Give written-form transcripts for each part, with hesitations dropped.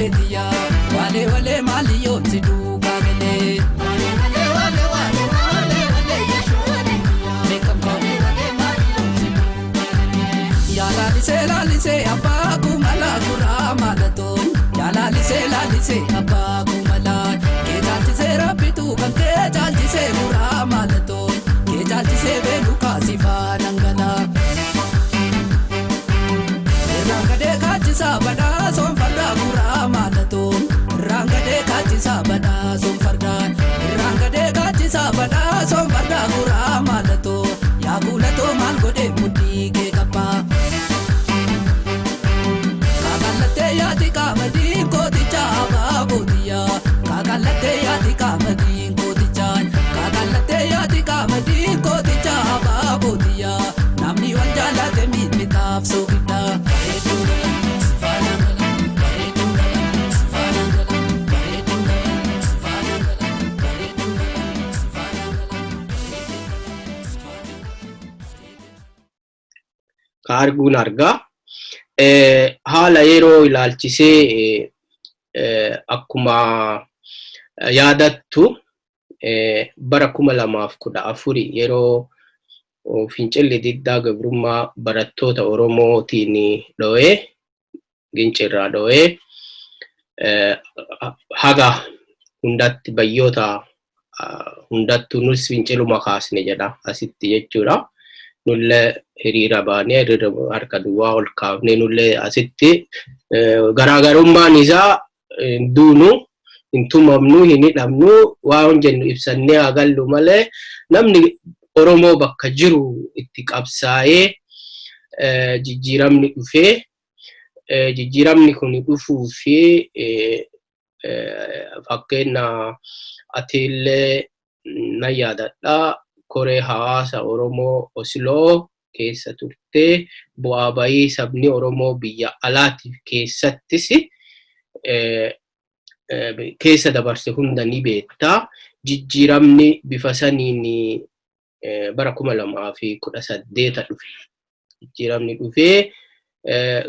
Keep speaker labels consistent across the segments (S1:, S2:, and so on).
S1: ijoollee tiyya walee walee maali yoon si duukaa galee. Walee walee walee walee walee ijoollee tiyya beekamtaa walee maali yoon si duukaa galee. Yaalalisee lalisee abbaa kumalaa kuraa maalatoo yaalalisee lalisee abbaa kumalaa kee caalchisee rabbitu kan kee caalchisee kuraa maalatoo kee caalchisee beeku kaasifaa dhangalaa. Irraangadee kaachisaa badhaasoon fardaa guuraa maalatoo irraangadee kaachisaa badhaasoon fardaa irraangadee kaachisaa badhaasoon fardaa guuraa maalatoo yaa kuulatoo maal godhee mudhii kee qabbaa. Kaakallattee yaati qaamadiin kootichaa abbaa bootiyyaa kaakallattee yaati qaamadiin kootichaa kaakallattee yaati qaamadiin kootichaa abbaa bootiyyaa namni wal jaalate miidhitaaf soogiddaa. Bareedduu gala si faana gala bareedduu gala si faana gala bareedduu gala si faana gala bareedduu gala si faana gala bareedduu gala si faana gala.
S2: Ka arguun argaa. Haala yeroo ilaalchisee akkuma yaadattu bara 2014 yeroo fincilli diddaa gabrummaa barattoota Oromootiin dho'ee Gincirraa dho'ee haga hundatti bayyoota hundattuu nus finciluma kaasne jedha asitti jechuudha. Nullee hiriira baanee hiriira harka duwwaa ol kaafnee nullee asitti garaagarummaan isaa hin duunu, hin tumamnu, hin hidhamnu, waan jennu ibsannee haa gallu malee namni Oromoo bakka jiru itti qabsaa'ee jijjiiramni dhufee jijjiiramni kun dhufuu fi fakkeenya atiillee nan yaadadha koree hawaasa Oromoo Osloo keessa turtee bu'aa bayii sabni Oromoo biyya alaatiif keessattis keessa dabarse hunda ni beekta. Jijjiiramni bifa saniin bara 2018 dhufe. Jijjiiramni dhufee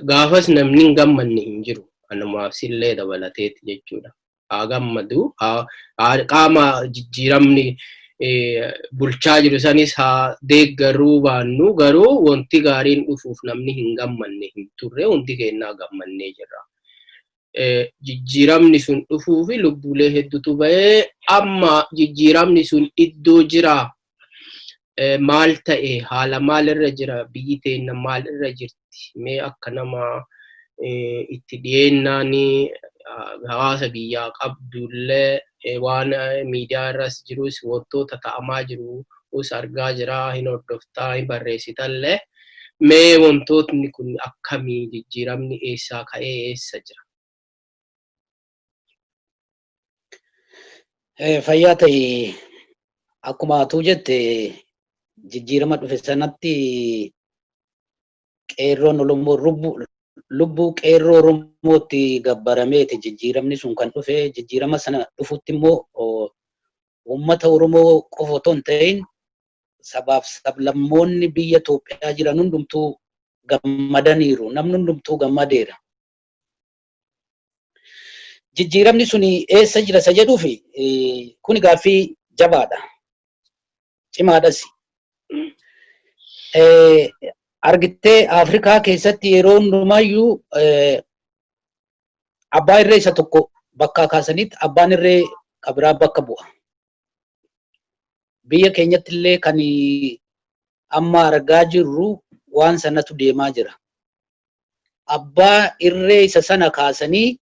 S2: gaafas namni hin gammanne hin jiru. Anumaaf sillee dabalateeti jechuudha. Haa gammadu, qaama jijjiiramni bulchaa jiru sanis haa deeggaruu baannu garuu wanti gaariin dhufuuf namni hin gammanne hin turre, hundi keenyaa gammannee jirra. Jijjiiramni sun dhufuu fi lubbuulee hedduutu bahee amma jijjiiramni sun iddoo jira, maal ta'e, haala maal irra jira, biyyi teenna maal irra jirti? Mee akka nama itti dhiyeennaan hawaasa biyyaa qabdullee waan miidiyaa irras jirus wantoota ta'amaa jirus argaa jira, hin hordoftaa, hin barreessitallee, mee wantootni kun akkamii, jijjiiramni eessaa ka'ee eessa jira?
S3: Fayyaa ta'e. Akkuma atuu jette jijjiirama dhufe sanatti qeerroon Oromoo lubbuu qeerroo Oromootti gabbarameeti jijjiiramni sun kan dhufe. Jijjiirama sana dhufutti immoo uummata Oromoo qofa otoo hin ta'in sabaaf sablammoonni biyya Itoophiyaa jiran hundumtuu gammadaniiru. Namni hundumtuu gammadeera. Jijjiiramni sun eessa jira isa jedhuuf kuni gaaffii jabaadha. Cimaadhas. Argittee Afrikaa keessatti yeroo hundumaayyuu abbaa irree isa tokko bakkaa kaasanitti abbaan irree kabiraa bakka bu'a. Biyya keenyatti illee kan amma argaa jirru waan sanatu deemaa jira. Abbaa irree isa sana kaasanii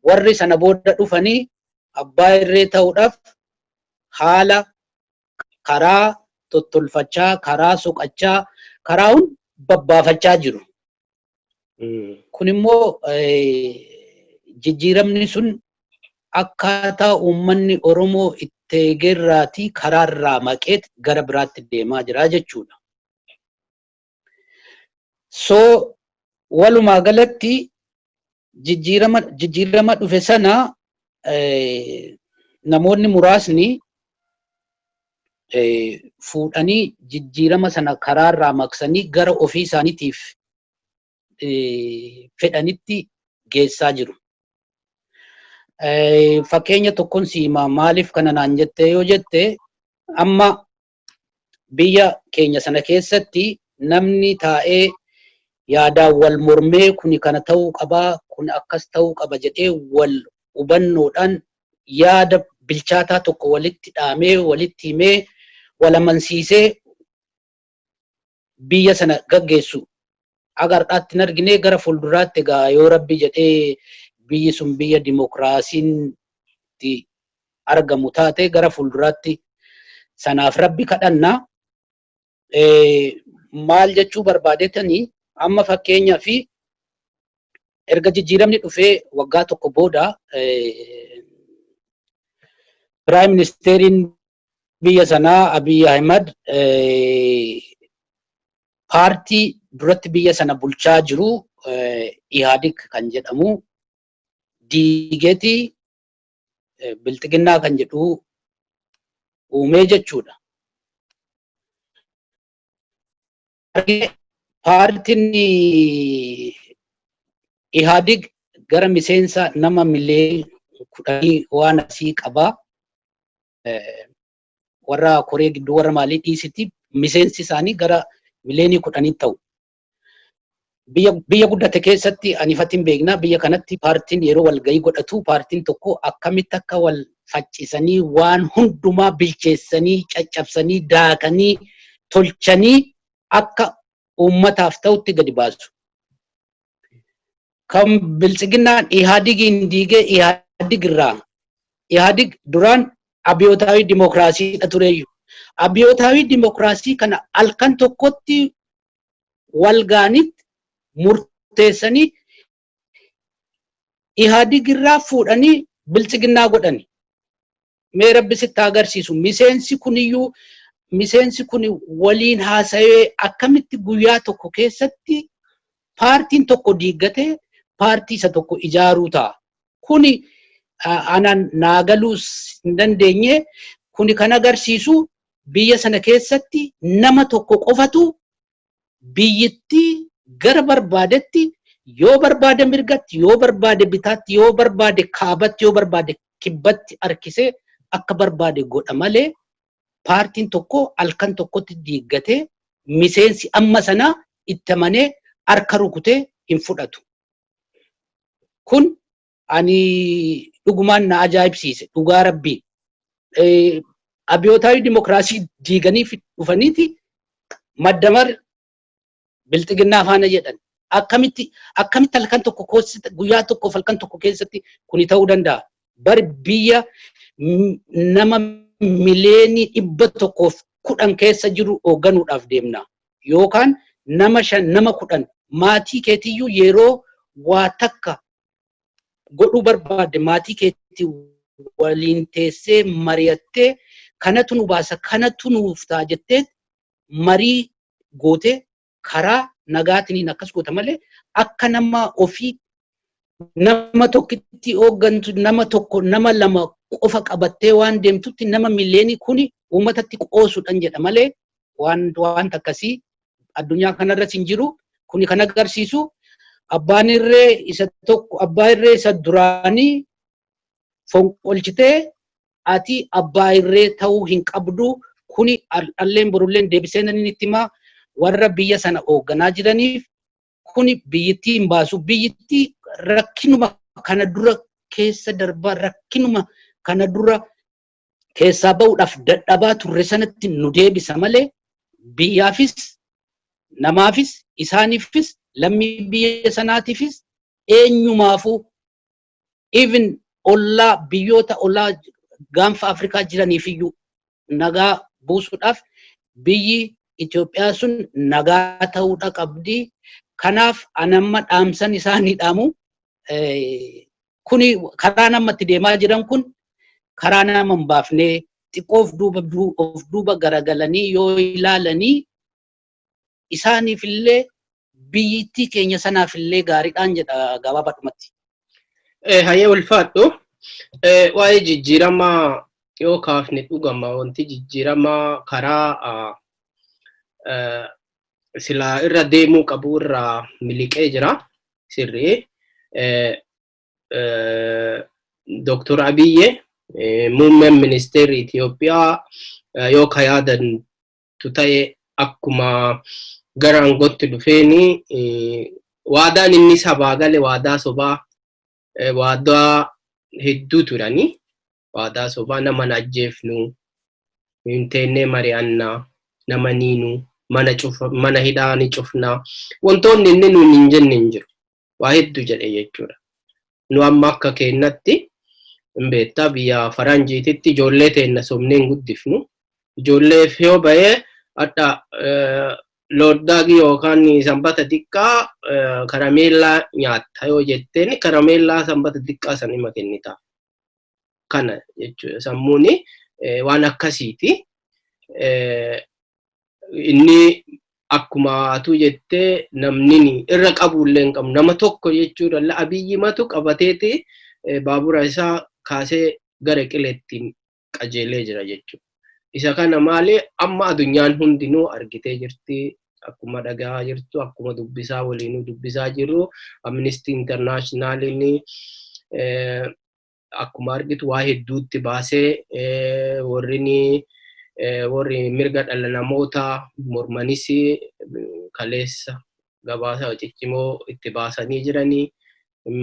S3: warri sana booda dhufanii abbaa irree ta'uudhaaf haala karaa tottolfachaa, karaa soqachaa, karaa hunda babbaafachaa jiru. Kun immoo jijjiiramni sun akkaataa uummanni Oromoo itti eegerraatii karaarraa maqeet gara biraatti deemaa jira jechuudha. So walumaa galatti jijjiirama dhufe sana namoonni muraasni fuudhanii jijjiirama sana karaarraa maqsanii gara ofii isaaniitiif fedhanitti geessaa jiru. Fakkeenya tokkoon si hima. Maaliif kana naan jette yoo jette, amma biyya keenya sana keessatti namni taa'ee yaadaan wal mormee, kuni kana ta'uu qabaa, kun akkas ta'uu qaba jedhee, wal hubannoodhaan yaada bilchaataa tokko walitti dhaamee, walitti himee, wal amansiisee biyya sana gaggeessu aga har'aatti hin argine. Gara fuulduraatti egaa yoo Rabbi jedhee biyyi sun biyya dimokiraasiin itti argamu taate, gara fuulduraatti sanaaf Rabbi kadhanna. Maal jechuu barbaadetanii, amma fakkeenyaa fi erga jijjiiramni dhufee waggaa tokko booda Prime Ministeriin biyya sanaa Abiy Ahimad paartii duratti biyya sana bulchaa jiru, Ihaadig kan jedhamu, diigeetii Bilxiginnaa kan jedhu uumee jechuudha. Paartiin Ihaadig gara miseensa nama miliyoona 10 waan asii qabaa. Warra koree gidduu, warra maalii dhiisiti, miseensi isaanii gara miliyoona 10 ta'u. Biyya guddate keessatti ani ifatti hin beekna. Biyya kanatti paartiin yeroo walgahii godhatu, paartiin tokko akkamitti akka wal faccisanii, waan hundumaa bilcheessanii, caccabsanii, daakanii, tolchanii akka uummataaf ta'utti gadi baasu. Kan Biltsiginnaan Ihaadigiin diigee, Ihaadig irraa, Ihaadig duraan abiyootaawii dimokiraasiidha tureeyyu. Abiyootaawii dimokiraasii kana halkan tokkotti wal gaanitti murteessanii Ihaadig irraa fuudhanii Biltsiginnaa godhani. Mee Rabbi sitti agarsiisu, miseensi kuniyyuu, miseensi kun waliin haasa'ee akkamitti guyyaa tokko keessatti paartiin tokko diiggatee paartii isa tokko ijaaruu ta'a? Kuni anaan naa galuus hin dandeenye. Kuni kan agarsiisu biyya sana keessatti nama tokko qofatu biyyittii gara barbaadetti, yoo barbaade mirgatti, yoo barbaade bitaatti, yoo barbaade kaabatti, yoo barbaade kibbatti harkisee akka barbaade godha malee, paartiin tokko halkan tokkotti diiggatee miseensi amma sanaa itti amanee harka rukutee hin fudhatu. Kun ani dhugumaan na ajaa'ibsiise, dhugaa Rabbii. Abiyootaawii dimokiraasii diiganii dhufaniiti maddamar Bilxiginnaa faana jedhan. Akkamitti halkan tokko, guyyaa tokkoof halkan tokko keessatti kuni ta'uu danda'a? Bari biyya nama miliyoona 110 keessa jiru hoogganuudhaaf deemna. Yookaan nama 5, nama 10, maatii keetiyyuu yeroo waa takka godhuu barbaadde maatii keetii waliin teessee mari'attee, kanatu nu baasa, kanatu nuuf ta'a jettee marii gootee karaa nagaatiin akkas goota malee, akka nama ofii nama tokkitti hooggantu, nama tokko, nama lama qofa qabattee waan deemtutti nama miliyeenii kuni uummatatti qoosuudhaan jedha malee, waan wanta akkasii addunyaa kanarras hin jiru. Kuni kan agarsiisu abbaan irree isa tokko, abbaa irree isa duraanii fonqolchitee ati abbaa irree ta'uu hin qabdu. Kuni dhalleen borulleen deebisee nan itti himaa, warra biyya sana hoogganaa jiraniif, kuni biyyittii hin baasu. Biyyittii rakkinuma kana dura keessa darbaa, rakkinuma kana dura keessaa ba'uudhaaf dadhabaa turre sanatti nu deebisa malee, biyyaafis, namaafis, isaaniifis, lammii biyya sanaatiifis, eenyumaafuu, even ollaa, biyyoota ollaa Gaanfa Afrikaa jiraniif iyyuu nagaa buusuudhaaf biyyi Itoophiyaa sun nagaa ta'uudha qabdi. Kanaaf anamma dhaamsan isaanii dhaamu, kuni karaa nama itti deemaa jiran kun karaa nama hin baafnee, xiqqoo of duuba garagalanii yoo ilaalanii isaaniif illee biyyittii keenya sanaaf illee gaariidhaan jedha gabaabaadhumatti.
S2: Hayyee, ulfaadhu. Waa'ee jijjiiramaa yoo kaafne, dhugama wanti jijjiiramaa karaa silaa irra deemuu qabu irraa miliqee jira sirrii. Dr. Abiyyi muummeen ministeerri Itoophiyaa yoo ka yaadantu ta'e, akkuma gara aangootti dhufeeni waadaan inni sabaa gale waadaa sobaa, waadaa hedduu turani. Waadaa sobaa, nama na ajjeefnu hin teennee mari'annaa, nama niinu mana cufa, mana hidhaa ni cufnaa, wantoonni inni nuun hin jenne hin jiru. Waa hedduu jedhe jechuudha. Nu amma akka keennatti hin beektaa, biyya faranjiititti ijoollee teenna sobnee hin guddifnu. Ijoolleef yoo bahee hadha looddaagii yookaan sanbata xiqqaa karameellaa nyaatta yoo jetteen, karameellaa sanbata xiqqaa san hima kennitaaf. Kana jechuudha, sammuun waan akkasiiti. Inni akkuma atuu jettee namni irra qabullee hin qabu. Nama tokko jechuudha. Abiyyi matu qabateeti baabura isaa kaasee gara qileettiin qajeelee jira jechuudha. Isa kana maali, amma addunyaan hundinuu argitee jirti. Akkuma dhagaa jirtu, akkuma dubbisaa waliinuu dubbisaa jiru, Amnesty Internationaliin akkuma argitu waa hedduutti baasee, warri mirga dhala namootaa mormanis kaleessa gabaasa ciccimoo itti baasanii jiranii.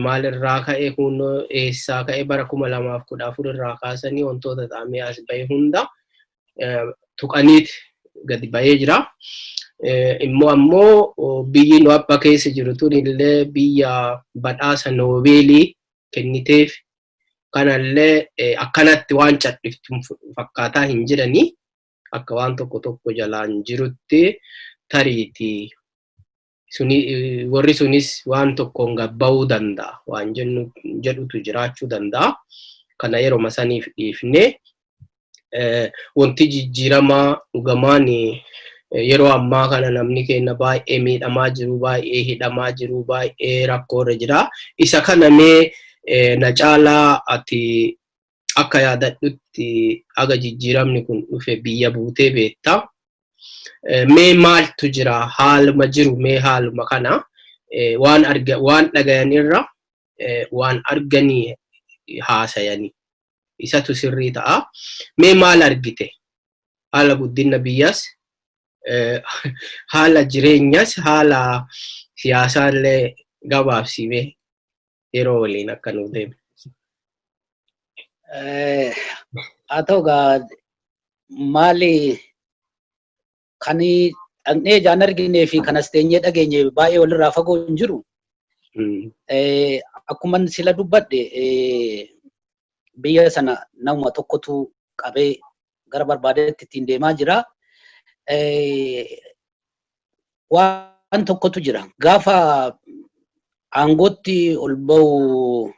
S2: Maalirraa ka'e kun, eessaa ka'e? Bara 2014 irraa kaasanii wantoota ta'amee as bahe hunda tuqaniit gadi bahee jira. Immoo ammoo biyyi nu abba keessa jiru tun illee biyya badhaasa Noobeelii kenniteef kanallee akkanatti waan cadhiftu fakkaataa hin jiranii, akka waan tokko tokko jalaan jirutti tariitii suni warri sunis waan tokkoon gabba'uu danda'a waan jennu jedhutu jiraachuu danda'a. Kana yeroo saniif dhiifnee, wanti jijjiiramaa dhugamaan yeroo ammaa kana namni keenya baay'ee miidhamaa jiru, baay'ee hidhamaa jiru, baay'ee rakkoorra jira. Isa kana mee na caalaa ati akka yaadadhutti aga jijjiiramni kun dhufe biyya buutee beekta. Mee maaltu jira, haaluma jiru, mee haaluma kana waan arga waan dhagayan irra waan arganii haasayanii isatu sirrii ta'a. Mee maal argite? Haala guddina biyyaas, haala jireenyas, haala siyaasaallee gabaabsimee yeroo waliin akka nuuf deeme.
S3: Haa ta'u gaa, maali, kan dhaqnee ijaan arginee fi kanas teenyee dhageenye baay'ee walirraa fagoo hin jiru. Akkuma sila dubbadhe, biyya sana nama tokkotu qabee gara barbaadetti ittiin deemaa jira. Waan tokkotu jira. Gaafa aangootti ol ba'u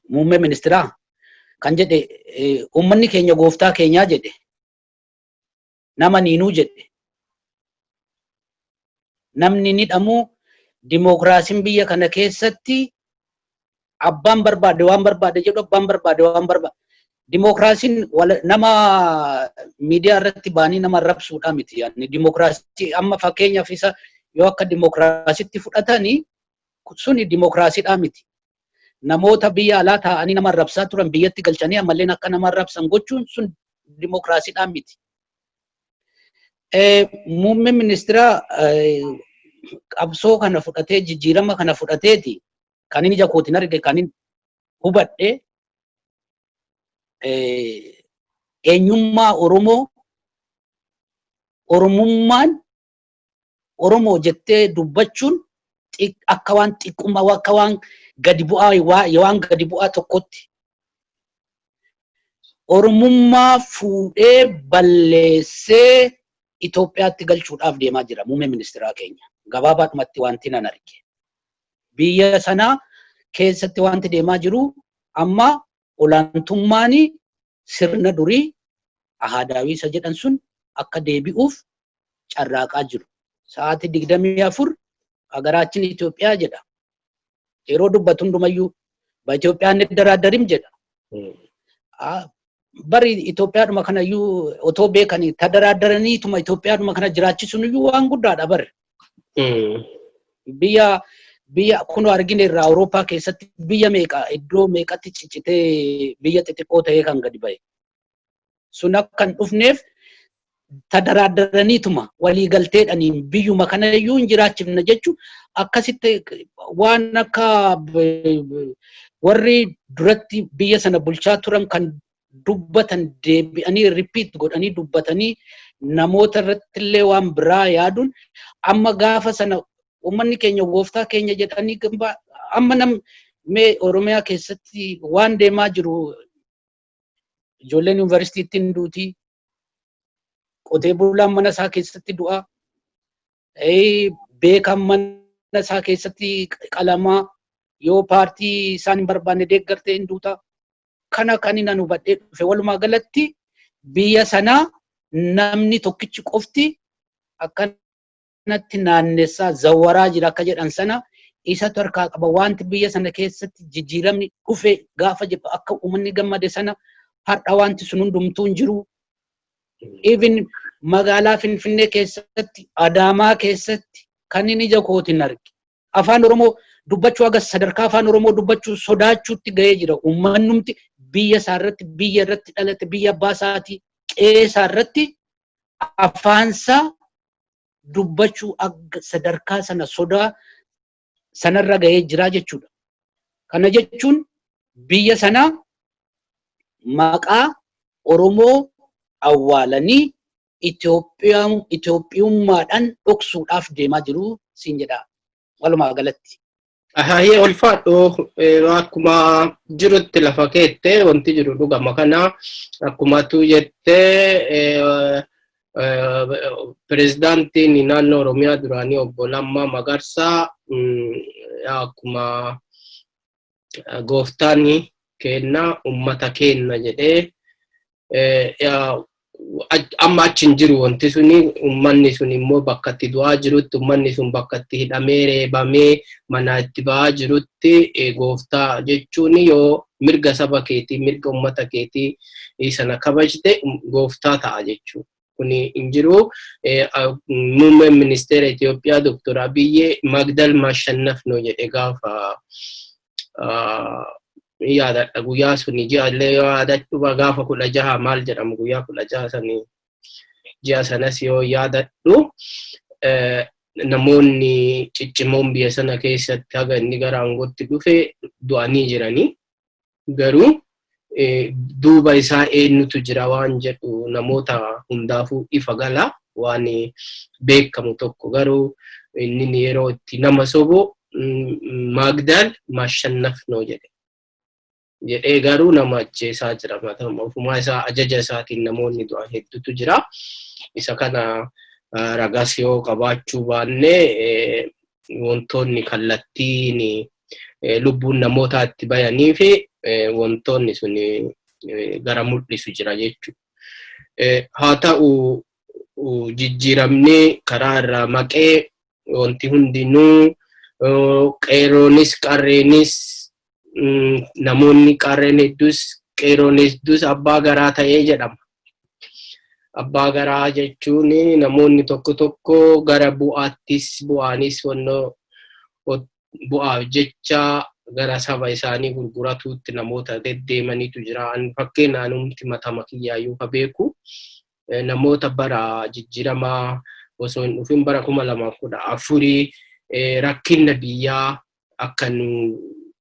S3: muummee ministeeraa kan jedhe, "Uummanni keenya gooftaa keenyaa" jedhe. Nama niinuu jedhe. Namni ni dhamu, dimookiraasiin biyya kana keessatti abbaan barbaade waan barbaade jedhu, abbaan barbaade waan barbaade. Dimookiraasiin nama miidiyaa irratti ba'anii nama arrabsuudha miti. Yaani dimookiraasii amma fakkeenyaaf isa yoo akka dimookiraasiitti fudhatanii, suni dimookiraasiidhaa miti. Namoota biyya alaa taa'anii nama arrabsaa turan biyyatti galchanii ammallee akka nama arrabsan gochuun sun dimookiraasiidhaa miti. Muummeen ministeeraa qabsoo kana fudhatee, jijjiirama kana fudhateeti, kan inni ija kootiin arge, kan inni hubadhe, eenyummaa Oromoo, Oromummaan, Oromoo jettee dubbachuun akka waan xiqqummaa, akka waan gadi bu'aa, waan gadi bu'aa tokkotti Oromummaa fuudhee balleessee Itoophiyaatti galchuudhaaf deemaa jira muummee ministeeraa keenya. Gabaabaadhumatti wanti nan arge. Biyya sana keessatti wanti deemaa jiru amma olaantummaan sirna durii ahaadaawii isa jedhan sun akka deebi'uuf carraaqaa jiru. Sa'aatii 24 "ሀገራችን ኢትዮጵያ" jedha. Yeroo dubbatu hundumayyuu "በኢትዮጵያ አንደራደርም" jedha. Bari Itoophiyaadhuma kanayyuu otoo beekanii tadaraaddaraniituma Itoophiyaadhuma kana jiraachisuun iyyuu waan guddaadha bari. Biyya Biyya kun argine irraa Awurooppaa keessatti biyya meeqa iddoo meeqatti ciccitee biyya xixiqqoo ta'ee kan gadi ba'e. Sun akka hin dhufneef tadaraaddaraniituma waliigalteedhaniin biyyuma kanayyuu hin jiraachifna jechuun akkasitti waan akka warri duratti biyya sana bulchaa turan kan dubbatan deebi'anii repeat godhanii dubbatanii namoota irratti illee waan biraa yaaduun. Amma gaafa sana uummanni keenya gooftaa keenya jedhanii, amma nam mee Oromiyaa keessatti waan deemaa jiru, ijoolleen yuunivarsiitiitti hin duutii, qotee bulaan mana isaa keessatti du'a, beekan mana isaa keessatti qalamaa, yoo paartii isaan hin barbaanne deeggartee hin duuta. Kana kan inni hubadhee dhufe, walumaa galatti biyya sanaa namni tokkichi qofti akkanatti naannessaa zawwaraa jira akka jedhan sana isatu harkaa qaba. Wanti biyya sana keessatti jijjiiramni dhufe gaafa jedhu akka uummanni gammade sana har'a wanti sun hundumtuu hin jiru. Even magaalaa Finfinnee keessatti, Adaamaa keessatti kan inni ija kootiin arge, afaan Oromoo dubbachuu, haga sadarkaa afaan Oromoo dubbachuu sodaachuutti gahee jira. Uummannumti biyya isaa irratti, biyya irratti dhalate, biyya abbaa isaatii, qe'ee isaa irratti afaansaa dubbachuu akka sadarkaa sana sodaa sanarra gahee jira jechuudha. Kana jechuun biyya sanaa maqaa Oromoo awwaalanii Itoophiyummaadhaan dhoksuudhaaf deemaa jiru siin jedha walumaa galatti.
S2: Hayyee, ulfaadhu. Akkuma jirutti lafa keette, wanti jiru dhugama kana akkuma tu jettee, pirezidaantiin naannoo Oromiyaa duraanii obbo Lammaa Magarsaa akkuma gooftaan kenna ummata kenna jedhee, amma achi hin jiru wanti suni. Ummanni sun immoo bakka itti du'aa jirutti, ummanni sun bakka itti hidhamee, reebamee, mana itti ba'aa jirutti gooftaa jechuun, yoo mirga saba keetii, mirga ummata keetii sana kabajte, gooftaa ta'a jechuudha. Kuni hin jiru. Muummeen ministeera Itoophiyaa Dr. Abiyyi "መግደል ማሸነፍ ነው" jedhe gaafa yaadadha. Guyyaa suni ji'a illee yoo yaadadhu, gaafa 16 maal jedhamu, guyyaa 16 sanii ji'a sanas yoo yaadadhu, namoonni ciccimoon biyya sana keessatti haga inni gara aangootti dhufe du'anii jiranii. Garuu duuba isaa eenyutu jira waan jedhu namoota hundaafuu ifa gala, waan beekamu tokko. Garuu inni yeroo itti nama sobu "መግደል ማሸነፍ ነው" jedhe jedhee, garuu nama ajjeesaa jira. Ofumaa isaa ajaja isaatiin namoonni du'an hedduutu jira. Isa kana ragas yoo qabaachuu baanne, wantoonni kallattiin lubbuun namootaa itti bayanii fi wantoonni sun gara mul'isu jira jechuudha. Haa ta'u, jijjiiramni karaa irraa maqee wanti hundinuu, qeerroonis qarreenis, namoonni qarreen hedduus qeerroon hedduus abbaa garaa ta'ee jedhama. Abbaa garaa jechuun namoonni tokko tokko gara bu'aattis bu'aanis wannoo bu'aaf jecha gara saba isaanii gurguratuutti namoota deddeemaniitu jira. Fakkeenyaan numti matama kiyyaayyuu ka beeku, namoota bara jijjiiramaa osoo hin dhufin bara 2014 rakkinna biyyaa akka nu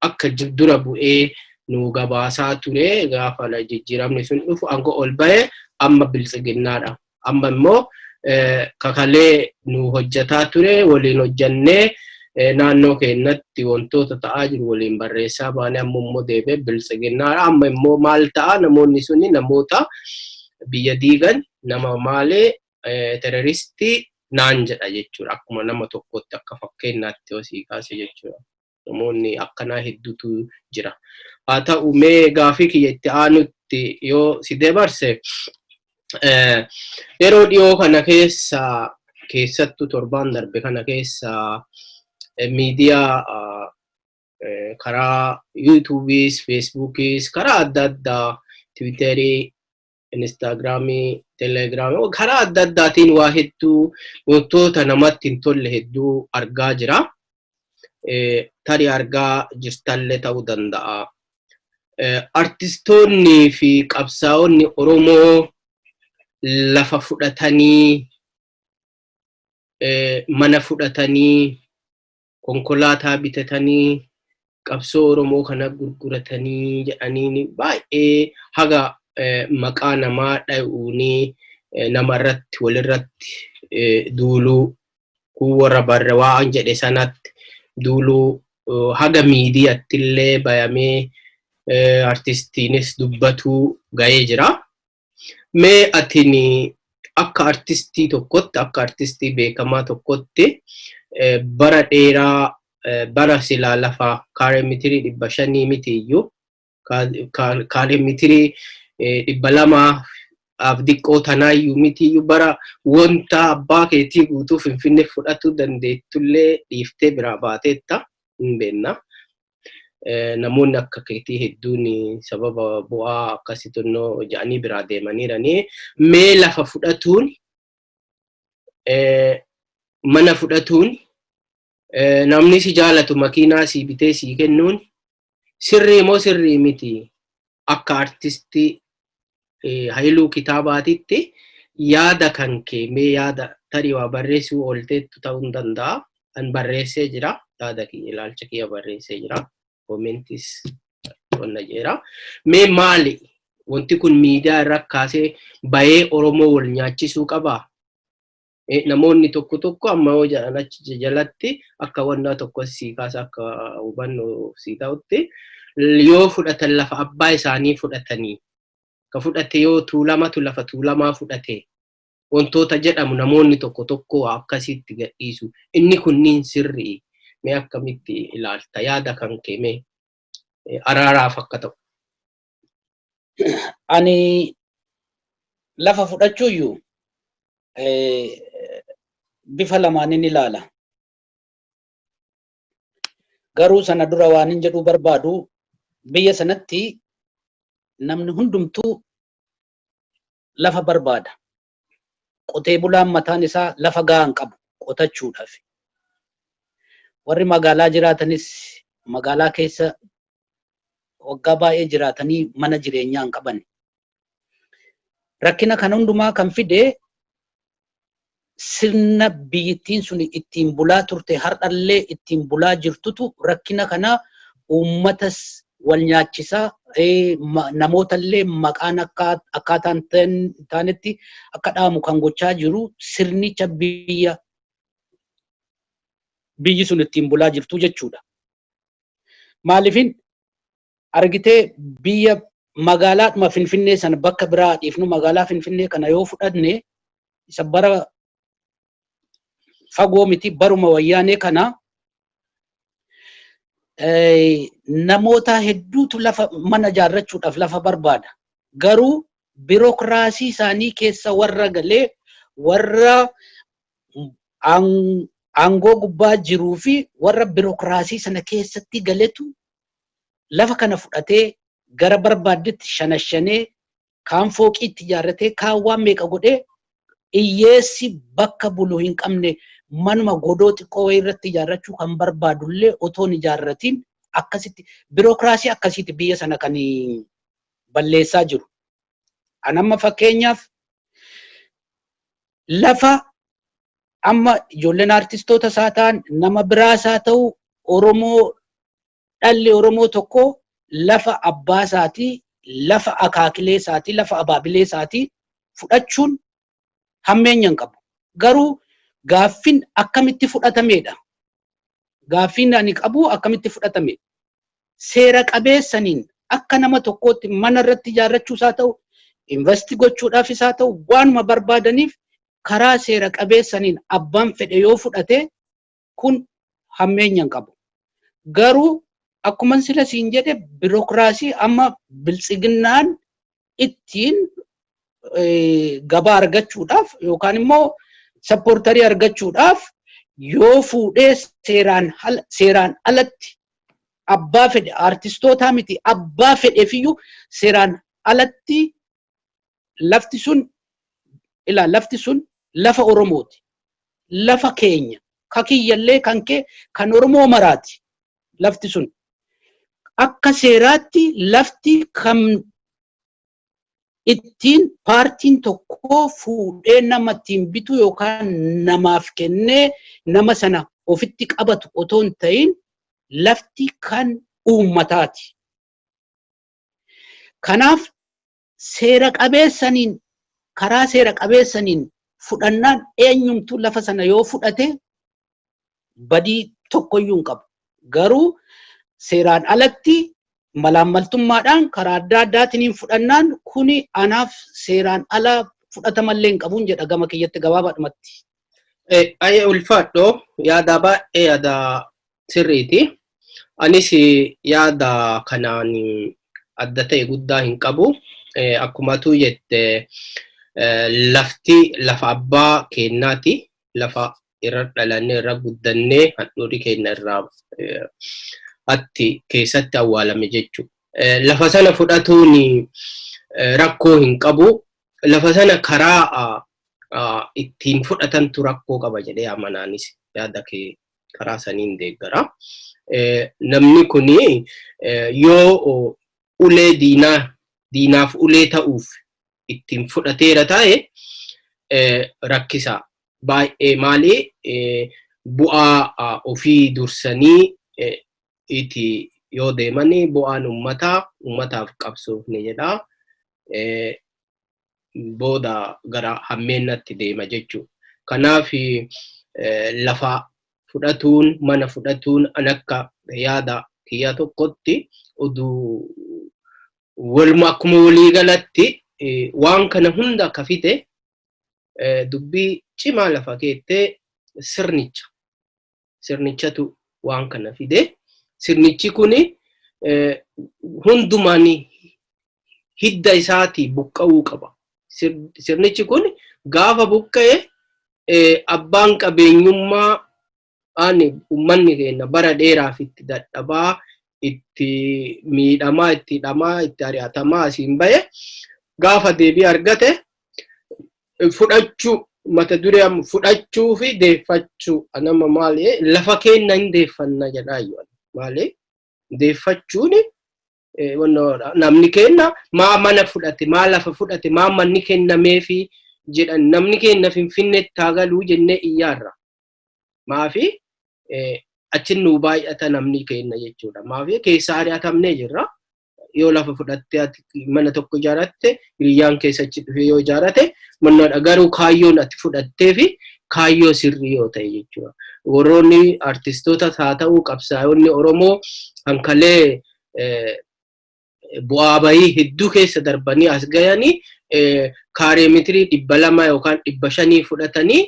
S2: akka dura bu'ee nu gabaasaa ture, gaafa jijjiiramni sun dhufu aangoo ol ba'e amma biltsiginnaadha. Amma immoo kakalee nu hojjataa ture waliin hojjannee, naannoo keenyatti wantoota ta'aa jiru waliin barreessaa baanee, amma immoo deebi'ee biltsiginnaadha. Amma immoo maal ta'a? Namoonni suni namoota biyya diigan, nama maalee teroristii naan jedha jechuudha. Akkuma nama tokkotti akka fakkeenyaatti yoo sii kaase jechuudha. Namoonni akkanaa hedduutu jira. Haa ta'u, mee gaafii kiyya itti aanutti yoo si dabarse, yeroo dhiyoo kana keessa, keessattuu torbaan darbe kana keessa, miidiyaa karaa yuutuubiis, feesbuukiis, karaa adda addaa, tiwiiterii, instaagiraamii, telegiraamii, karaa adda addaatiin waa hedduu, wantoota namatti hin tolle hedduu argaa jira. Tarii argaa jirtallee ta'uu danda'a. Artistoonni fi qabsaa'onni Oromoo lafa fudhatanii, mana fudhatanii, konkolaataa bitatanii, qabsoo Oromoo kana gurguratanii jedhanii baay'ee haga maqaa namaa dha'uunii namarratti walirratti duuluu, kun warra barre waan jedhe sanatti duuluu, haga miidiyaatti illee bayamee artistiinis dubbatuu ga'ee jira. Mee atin akka artistii tokkotti, akka artistii beekamaa tokkotti, bara dheeraa bara silaa lafa kaaree mitirii 500 miti iyyuu, kaaree mitirii 200 af diqqoo tanaayyuu miti iyyuu, bara wanta abbaa keetii guutuu Finfinnee fudhatuu dandeettullee dhiiftee biraa baateetta hin beekna. Namoonni akka keetii hedduun sababa bu'aa akkasii xinnoo jedhanii biraa deemaniiranii. Mee lafa fudhatuun, mana fudhatuun, namni si jaalatu makiinaa si bitee si kennuun sirrii moo sirrii miti? Akka artistii Hayiluu Kitaabaatitti yaada kan kee mee, yaada tarii waa barreessuu oolteettu ta'uu hin danda'a. An barreessee jira. Yaada kiyya, ilaalcha kiyya barreessee jira. Commentis qonna jeera. Mee maali? Wanti kun miidiyaa irra kaasee bayee Oromoo wal nyaachisuu qabaa? Namoonni tokko tokko amma yoo jedhan achi jalatti akka wannaa tokko sii kaasa, akka hubannoo sii ta'utti, yoo fudhatan lafa abbaa isaanii fudhatanii, ka fudhate yoo Tuulamatu lafa Tuulamaa fudhate wantoota jedhamu namoonni tokko tokko akkasitti gadhiisu. Inni kunniin sirrii? Mee akkamitti ilaalta yaada kan kee mee araaraaf akka ta'u?
S3: Ani lafa fudhachuuyyuu bifa lamaanin ilaala. Garuu sana dura waan hin jedhuu barbaadu, biyya sanatti namni hundumtuu lafa barbaada. Qotee bulaan mataan isaa lafa gahaa hin qabu qotachuudhaaf. Warri magaalaa jiraatanis magaalaa keessa waggaa baay'ee jiraatanii mana jireenyaa hin qaban. Rakkina kan hundumaa kan fide sirna biyyittiin sun ittiin bulaa turte, har'allee ittiin bulaa jirtutu rakkina kana uummatas wal nyaachisaa, namootallee maqaan akkaataa hin taanetti akka dhaamu kan gochaa jiru sirnicha biyyi sun ittiin bulaa jirtu jechuudha. Maaliifin argitee, biyya magaalaadhuma Finfinnee sana, bakka biraa dhiifnu, magaalaa Finfinnee kana yoo fudhanne, isa bara fagoo miti, baruma Wayyaanee kana namoota hedduutu lafa mana ijaarrachuudhaaf lafa barbaada. Garuu birookiraasii isaanii keessa warra galee warra aangoo gubbaa jiruu fi warra birookiraasii sana keessatti galetu lafa kana fudhatee gara barbaaddetti shanashanee, kaan fooqiitti ijaarratee, kaan waan meeqa godhee, hiyyeessi bakka bulu hin qabne manuma godoo xiqqoo wayii irratti ijaarrachuu kan barbaadullee otoo hin ijaarratiin akkasitti birookiraasii akkasiiti biyya sana kan balleessaa jiru. An amma fakkeenyaaf lafa amma ijoolleen artistoota isaa ta'an, nama biraas haa ta'u, Oromoo, dhalli Oromoo tokko lafa abbaa isaatii, lafa akaakilee isaatii, lafa abaabilee isaatii fudhachuun hammeenya hin qabu. Garuu gaaffin akkamitti fudhatameedha. Gaaffiin ani qabu akkamitti fudhatame? Seera qabeessaniin akka nama tokkootti mana irratti ijaarrachuus haa ta'u, invest gochuudhaafis haa ta'u, waanuma barbaadaniif karaa seera qabeessaniin abbaan fedhe yoo fudhate kun hammeenya hin qabu. Garuu akkuma sila siin jedhe, birookiraasii amma Biltsiginnaan ittiin gabaa argachuudhaaf yookaan immoo supporterii argachuudhaaf yoo fuudhee seeraan alatti abbaa fedhe, artistootaa miti, abbaa fedheefiyyuu seeraan alatti lafti sun, ilaa, lafti sun lafa Oromooti. Lafa keenya. Ka kiyyallee, kan kee, kan Oromoo maraati lafti sun. Akka seeraatti lafti kan ittiin paartiin tokko fuudhee nama ittiin bitu yookaan namaaf kennee nama sana ofitti qabatu otoo hin ta'in, lafti kan uummataati. Kanaaf seera qabeessaniin, karaa seera qabeessaniin fudhannaan eenyumtuu lafa sana yoo fudhate badii tokkoyyuu hin qabu. Garuu seeraan alatti malaammaltummaadhaan karaa adda addaatiin fudhannaan kuni anaaf seeraan ala fudhatamallee hin qabuun jedha gama kiyyatti gabaabaadhumatti.
S2: Ayyee, ulfaadhoo, yaada baay'ee yaada sirriiti. Anis yaada kanaan adda ta'e guddaa hin qabu. Akkumatu jette, lafti lafa abbaa keennaati. Lafa irra dhalannee, irra guddannee, handhuurri keenya irraa atti keessatti awwaalame jechuudha. Lafa sana fudhatuun rakkoo hin qabu. Lafa sana karaa ittiin fudhatantu rakkoo qaba jedhee amanaanis yaada kee karaa saniin deeggara. Namni kuni yoo ulee diinaa, diinaaf ulee ta'uuf ittiin fudhateera ta'e rakkisa. Baay'ee maali, bu'aa ofii dursanii itti yoo deemanii bu'aan uummataa, uummataaf qabsoofne jedha. Booda gara hammeennatti deema jechuudha. Kanaaf lafa fudhatuun, mana fudhatuun an akka yaada kiyya tokkotti oduu waluma akkuma waliigalatti waan kana hunda akka fide dubbii cimaa lafa keettee sirnicha. Sirnichatu waan kana fide. Sirnichi kuni hundumaan hidda isaatii buqqa'uu qaba. Sirnichi kun gaafa buqqa'e abbaan qabeenyummaa ani uummanni keenya bara dheeraaf itti dadhabaa, itti miidhamaa, itti hidhamaa, itti ari'atamaa asiin bahe gaafa deebii argate fudhachuu, mata duree fudhachuu fi deeffachuu. Nama maali, lafa keenya hin deeffanna jedhaa, maali deeffachuun? Namni keenya maa mana fudhate, maa lafa fudhate, maa manni kennameefi jedhan. Namni keenya Finfinneetti haa galuu jennee iyyaarra. Maafi achi nuu baay'ata namni keenya jechuudha. Maafi keessa ari'atamnee jirra. Yoo lafa fudhattee mana tokko ijaarratte, hiriyyaan keessa achi dhufee yoo ijaarrate mannaadha. Garuu kaayyoon ati fudhattee fi kaayyoo sirrii yoo ta'e jechuudha. Warroonni artistoota haa ta'u, qabsaa'onni Oromoo hankalee bu'aa bayii hedduu keessa darbanii as gayanii kaaree mitirii 200 yookaan 500 fudhatanii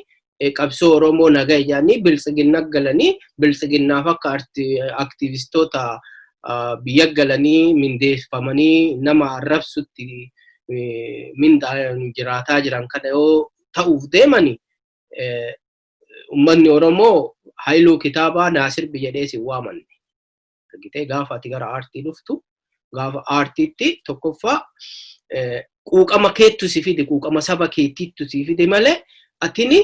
S2: qabsoo Oromoo nagaa jedhanii biltsiginna galanii, biltsiginnaaf akka aktivistoota biyya galanii mindeeffamanii nama arrabsutti mindaan jiraataa jiran kana yoo ta'uuf deemani, uummanni Oromoo Haayiluu Kitaabaa Naasir jedhee si waamanne. Argitee, gaafa ati gara aartii dhuftu, gaafa aartiitti tokkoffaa quuqama keettu si fide, quuqama saba keettiittu si fide malee atini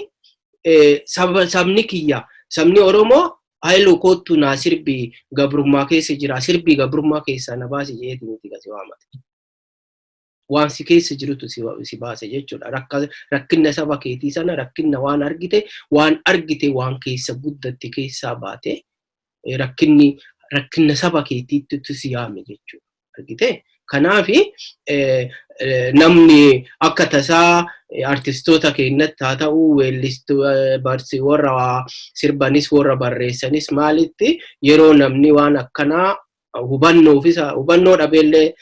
S2: sabni kiyya, sabni Oromoo Haayiluu koottu naa sirbi, gabrummaa keessa jira, sirbii gabrummaa keessaa na baasi jedheeti miti kasi waamate. Waan si keessa jirutu si baase jechuudha. Rakkinna saba keetii sana, rakkinna waan argite, waan argite, waan keessa guddatte keessaa baate, rakkinni rakkinna saba keetiitti si yaame jechuudha. Argite? Kanaafi namni akka tasaa artistoota keenyatti haa ta'u, weellistuu barsi, warra sirbanis, warra barreessanis, maalitti yeroo namni waan akkanaa hubannoofis hubannoo dhabeellee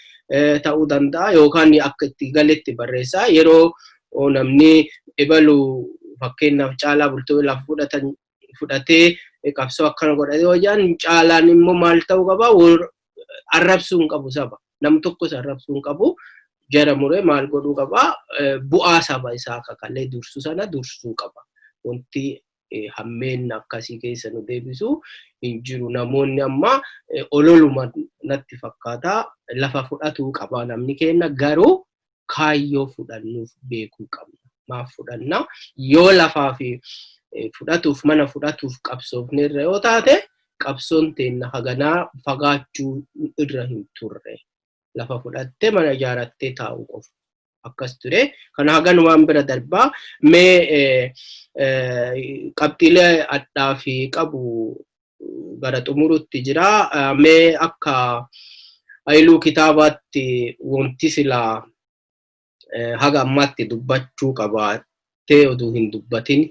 S2: ta'uu danda'a yookaan akka itti galetti barreessaa, yeroo namni ebalu, fakkeenyaaf Caalaa Bultoo lafa fudhatan fudhatee qabsoo akkana godhate yoo jedhan, Caalaan immoo maal ta'uu qaba? Arrabsuu hin qabu, saba nam tokkos arrabsuu hin qabu. Jara muree maal godhuu qaba? Bu'aa saba isaa kakalee dursu sana dursuu qaba. Wanti hammeen akkasii keessa nu deebisu hin jiru. Namoonni amma ololuma natti fakkaata. Lafa fudhatuu qaba namni keenya, garuu kaayyoo fudhannuuf beekuu qabna. Maaf fudhanna? Yoo lafaa fi Fudhatuuf mana fudhatuuf qabsoofneerra yoo taate, qabsoon teenna haganaa fagaachuu irra hin turre. Lafa fudhattee mana ijaarattee taa'uu qofa. Akkas ture. Kana haganumaan bira darbaa. Mee qabxiilee addaa fi qabu gara xumurutti jira. Mee akka Hayiluu Kitaabaatti wanti silaa haga ammaatti dubbachuu qabaattee oduu hin dubbatin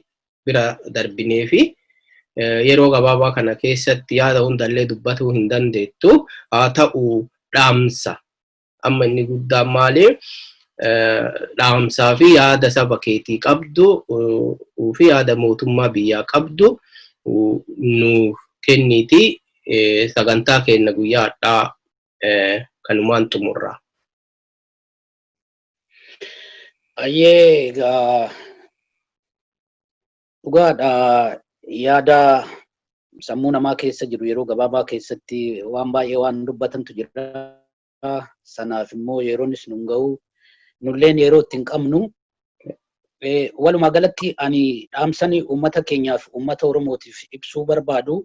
S2: bira darbinee fi yeroo gabaabaa kana keessatti yaada hundallee dubbatuu hin dandeettu. Haa ta'u, dhaamsa amma inni guddaan maali? Dhaamsaa fi yaada saba keetii qabdu fi yaada mootummaa biyyaa qabdu nu kenniiti, sagantaa keenya guyyaa har'aa kanumaan xumurra.
S3: Ayyee, egaa dhugaadha, yaada sammuu namaa keessa jiru yeroo gabaabaa keessatti waan baay'ee waan dubbatantu jira. Sanaaf immoo yeroonis nun ga'u. Nulleen yeroo itti hin qabnu. Walumaa galatti ani dhaamsani uummata keenyaaf, uummata Oromootiif ibsuu barbaadu,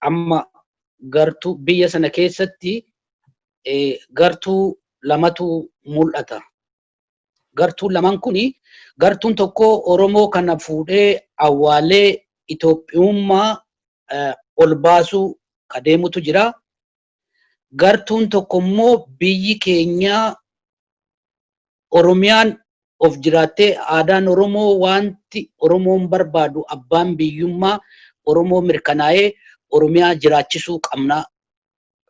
S3: amma gartuu biyya sana keessatti gartuu lamatu mul'ata. Gartuun lamaan kuni, gartuun tokko Oromoo kana fuudhee awwaalee Itoophiyummaa ol baasuu ka deemutu jira. Gartuun tokko immoo biyyi keenya Oromiyaan of jiraattee, aadaan Oromoo, wanti Oromoon barbaadu, abbaan biyyummaa Oromoo mirkanaa'ee Oromiyaa jiraachisuu qabna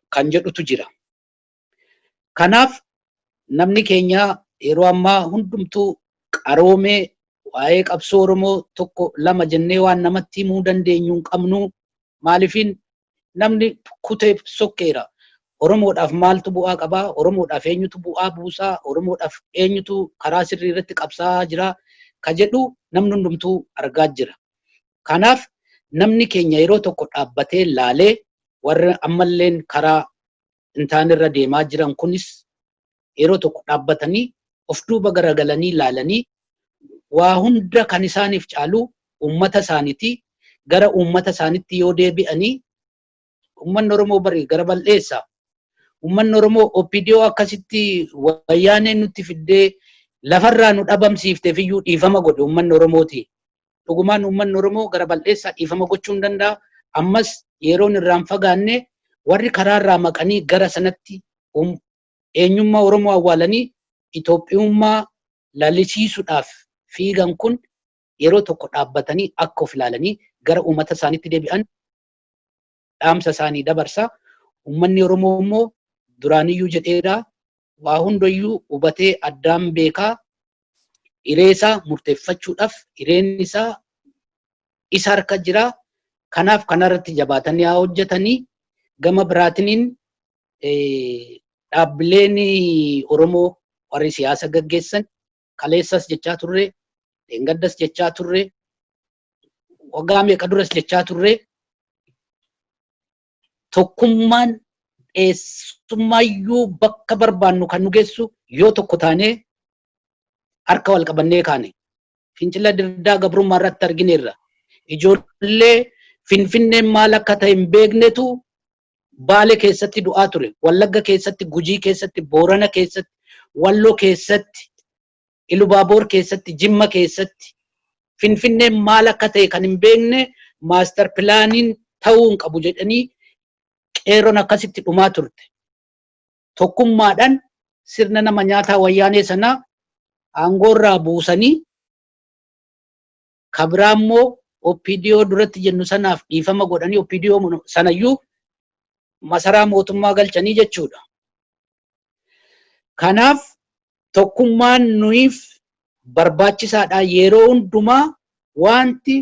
S3: kan jedhutu jira. Kanaaf namni keenya yeroo ammaa hundumtuu qaroomee, waa'ee qabsoo Oromoo tokko lama jennee waan namatti himuu dandeenyu hin qabnu. Maaliifin namni kutee sokkeera. Oromoodhaaf maaltu bu'aa qabaa? Oromoodhaaf eenyutu bu'aa buusaa? Oromoodhaaf eenyutu karaa sirrii irratti qabsaa'aa jira? Ka jedhu namni hundumtuu argaa jira. Kanaaf namni keenya yeroo tokko dhaabbatee laalee, warra ammalleen karaa hin taanerra deemaa jiran kunis yeroo tokko dhaabbatanii of duuba garagalanii laalanii, waa hunda kan isaaniif caalu uummata isaaniiti. Gara uummata isaanitti yoo deebi'anii, uummanni Oromoo bari gara bal'eessa. Uummanni Oromoo OPDO akkasitti wayyaanee nutti fiddee lafarraa nu dhabamsiifteef iyyuu dhiifama godhe uummanni Oromooti. Dhugumaan uummanni Oromoo gara bal'eessaa dhiifama gochuu hin danda'a. Ammas yeroon irraan fagaanne warri karaarraa maqanii gara sanatti eenyummaa Oromoo awwaalanii Itoophiyummaa lalisiisuudhaaf fiigan kun yeroo tokko dhaabbatanii akka of ilaalanii gara uummata isaaniitti deebi'an dhaamsa isaanii dabarsa. Uummanni Oromoo immoo duraaniyyuu jedheera, waa hundayyuu hubatee addaan beekaa, hiree isaa murteeffachuudhaaf hireen isaa isa harka jira. Kanaaf kanarratti jabaatanii haa hojjetanii. Gama biraatiniin dhaabbileen Oromoo warri siyaasa gaggeessan, kaleessas jechaa turre, dheengaddas jechaa turre, waggaa meeqa duras jechaa turre, tokkummaan eessumaayyuu bakka barbaannu kan nu geessu yoo tokko taanee harka wal qabannee kaane. Fincila diddaa gabrummaa irratti argineerra. Ijoollee Finfinneen maal akka ta'e hin beeknetu Baale keessatti du'aa ture. Wallagga keessatti, Gujii keessatti, Boorana keessatti, Walloo keessatti, Ilubaaboor keessatti, Jimma keessatti. Finfinneen maal akka ta'e kan hin beekne master planiin ta'uu hin qabu jedhanii qeerroon akkasitti dhumaa turte. Tokkummaadhaan sirna nama nyaataa wayyaanee sanaa aangoorraa buusanii, kabiraa immoo OPDO duratti jennu sanaaf dhiifama godhanii OPDO sanayyuu masaraa mootummaa galchanii jechuudha. Kanaaf tokkummaan nuyiif barbaachisaadha. Yeroo hundumaa wanti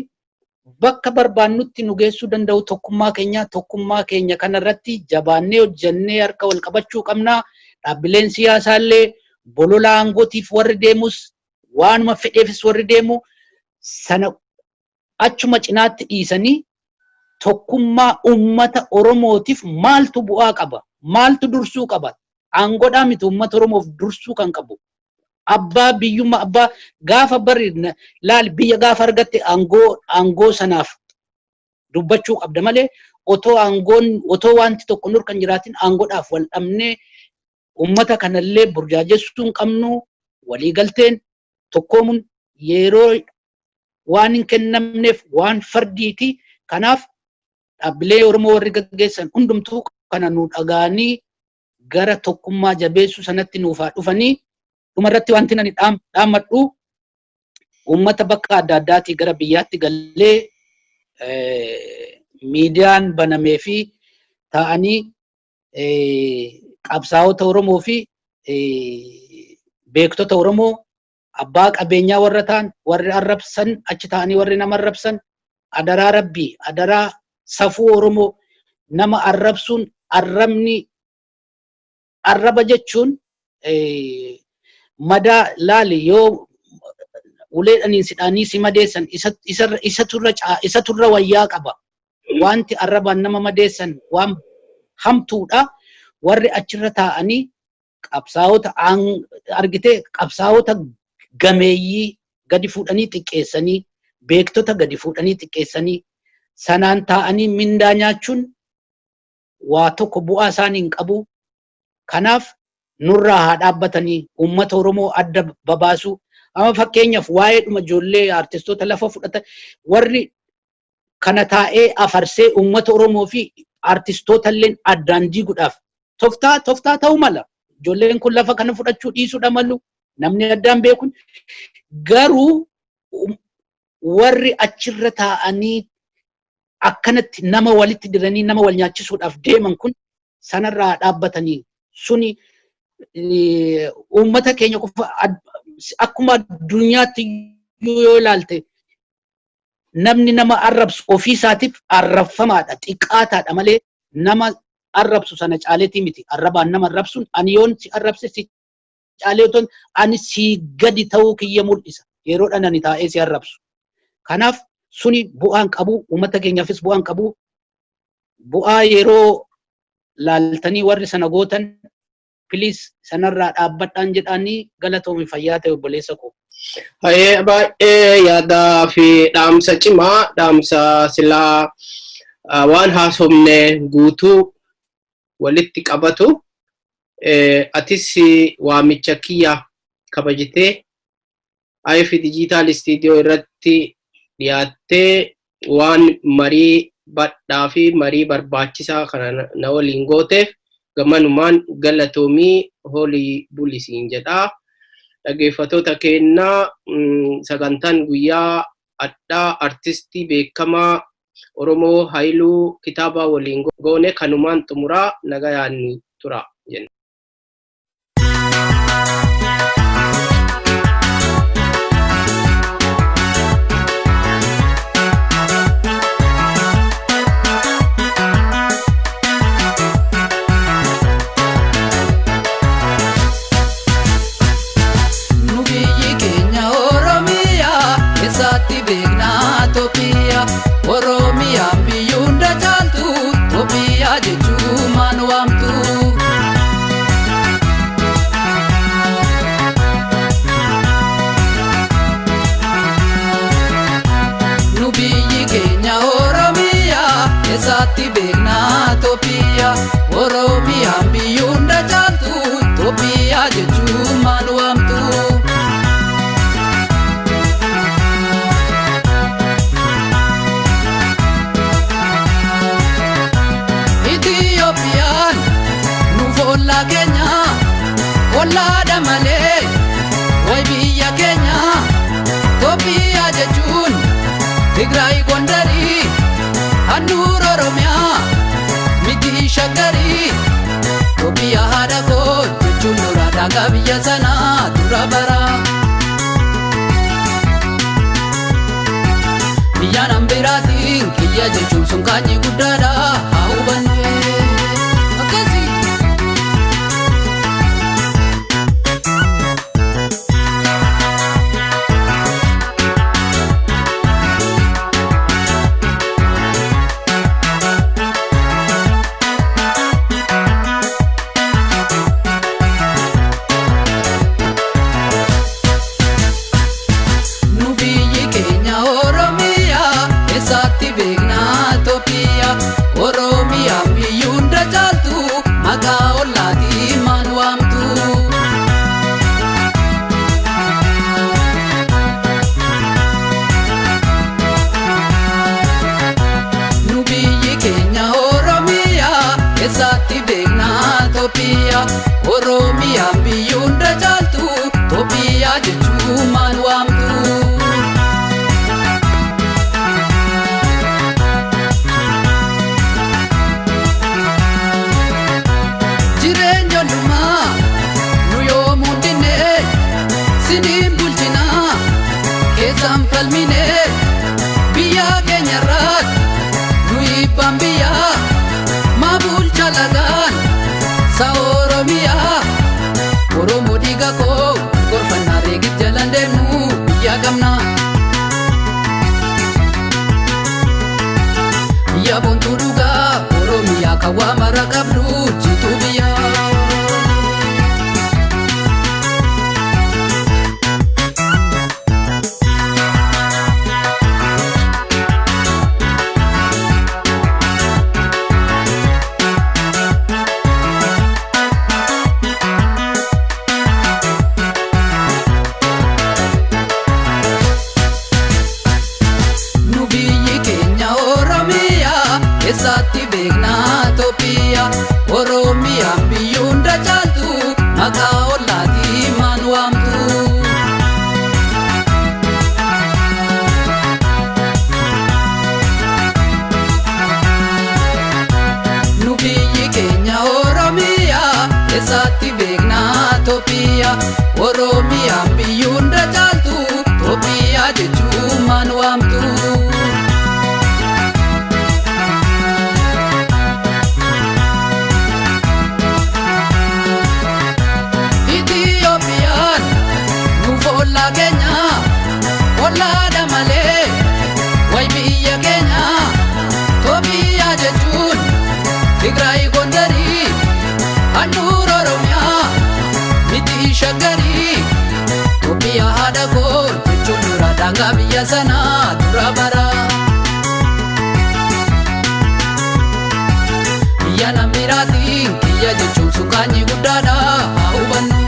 S3: bakka barbaannutti nu geessuu danda'u tokkummaa keenya. Tokkummaa keenya kanarratti jabaannee hojjannee harka wal qabachuu qabna. Dhaabbileen siyaasaallee bolola aangootiif warri deemus, waanuma fedheefis warri deemu sana achuma cinaatti dhiisanii, tokkummaa uummata Oromootiif maaltu bu'aa qaba? Maaltu dursuu qaba? Aangoodhaa miti uummata Oromoof dursuu kan qabu. Abbaa biyyummaa abbaa gaafa barri laal biyya gaafa argatte aangoo sanaaf dubbachuu qabda malee otoo aangoon otoo wanti tokko nur kan jiraatin aangoodhaaf wal dhabnee uummata kanallee burjaajessuu hin qabnu. Waliigalteen tokkoomuun yeroo waan hin kennamneef waan fardiiti. Kanaaf dhaabbilee Oromoo warri gaggeessan hundumtuu kana nu dhaga'anii gara tokkummaa jabeessuu sanatti nuuf haa dhufanii. Dhumarratti wanti ani dhaammadhu uummata bakka adda addaatii gara biyyaatti galee miidiyaan banamee fi taa'anii qabsaa'ota Oromoo fi beektota Oromoo abbaa qabeenyaa warra ta'an warri arrabsan achi ta'anii warri nama arrabsan adaraa rabbii, adaraa safuu Oromoo, nama arrabsuun, arrabni arraba jechuun madaa laali, yoo uleedhaniin sidhaanii si madeessan isa turra wayyaa qaba. Wanti arrabaan nama madeessan waan hamtuudha. Warri achirra taa'anii qabsaa'ota argitee qabsaa'ota gameeyyii gadi fuudhanii xiqqeessanii, beektota gadi fuudhanii xiqqeessanii, sanaan taa'anii mindaa nyaachuun waa tokko bu'aa isaanii hin qabu. Kanaaf nurraa haa dhaabbatanii uummata Oromoo adda babaasu. Amma fakkeenyaaf waa'ee dhuma ijoollee artistoota lafa fudhatan warri kana taa'ee afarsee uummata Oromoo fi artistoota illee addaan diiguudhaaf toftaa ta'uu mala. Ijoolleen kun lafa kana fudhachuu dhiisuudha malu, namni addaan beekun. Garuu warri achirra taa'anii akkanatti nama walitti diranii nama wal nyaachisuudhaaf deeman kun sanarraa dhaabbatanii, suni uummata keenya qofa akkuma addunyaatti yoo ilaalte namni nama arrabsu ofii isaatiif arrabfamaadha, xiqqaataadha malee nama arrabsu sana caaleetii miti. Arrabaan nama arrabsuun ani yoon si arrabse si caalee otoo ani si gadi ta'uu kiyya mul'isa yeroodhaan ani taa'ee si arrabsu. Kanaaf suni bu'aan qabu, uummata keenyaafis bu'aan qabu. Bu'aa yeroo laaltanii warri sana gootan please sanarraa dhaabbadhaan jedhaanii. Galatoomi, fayyaa ta'e obboleessa koo.
S2: Hayyee, baay'ee yaadaa fi dhaamsa cimaa, dhaamsa silaa waan haasofne guutuu walitti qabatu. Atis waamicha kiyya kabajitee IF Digital Studio irratti dhiyaattee waan marii badhaa fi marii barbaachisaa kana na waliin gooteef gamanumaan galatoomii, holii bulisiin jedhaa. Dhaggeeffattoota keenyaa, sagantaan guyyaa addaa artistii beekamaa Oromoo Haayiluu Kitaabaa waliin goone kanumaan xumuraa, nagayaan tura jenna.
S1: Nu biyyi keenya Oromiyaa eessaatti beeknaa Toophiyaa? Oromiyaan biyyi hunda caaltu, Toophiyaa jechuun maan waamtu? Nu biyyi keenya Oromiyaa eessaatti beeknaa Toophiyaa? Oromiyaan biyyi hunda caaltu, Toophiyaa jechuun maan waamtu? Itiyoophiyaan nuuf ollaa keenya, ollaadha malee way biyya keenya. Toophiyaa jechuun Tigraay, Gondarii, handhuura Oromiyaa miti Shaggarii. Toophiyaa haadha koo jechuun dura daangaa biyya sanaa dura bara. Biyya nan biraatiin kiyya jechuun sun qaanyii guddaadha, haa hubannu. Akkasii. Maqaa ollaatii maan waamtu. Nu biyyi keenya Oromiyaa keessatti beeknaa Toophiyaa. Oromiyaan biyyi hunda caaltu Toophiyaa jechuun maan waamtu. Jireenya hundumaa nu yoomuu dinne siniin bulchinaa keessaan falmine biyya keenyarraatti nu hibbaan biyyaa maa bulcha lagaan sa Oromiyaa. Oromoo dhiiga koo gorfannaa reegif jalaan deemnu biyya qabna. Biyya boontuu dhugaa Oromiyaa kan waa mara qabdu jitu biyyaa. Nu biyyi keenya Oromiyaa keessatti beeknaa Toophiyaa. Oromiyaan biyyi hunda caaltu maqaa ollaatii maan waamtu. Nu biyyi keenya Oromiyaa keessatti beeknaa Toophiyaa. Oromiyaan biyyi hunda caaltu Toophiyaa jechuun maan waamtu. Itiyoophiyaan nuuf ollaa keenya ollaadha malee way biyya keenya Toophiyaa jechuun Tigraay Gondarii handhuura Oromiyaa miti shaggarii Toophiyaa haadha koo jechuun dura daangaa biyya sanaa dura bara. Biyya nammiraatiin kiyya jechuun sukaanyi guddaadha haa hubannu.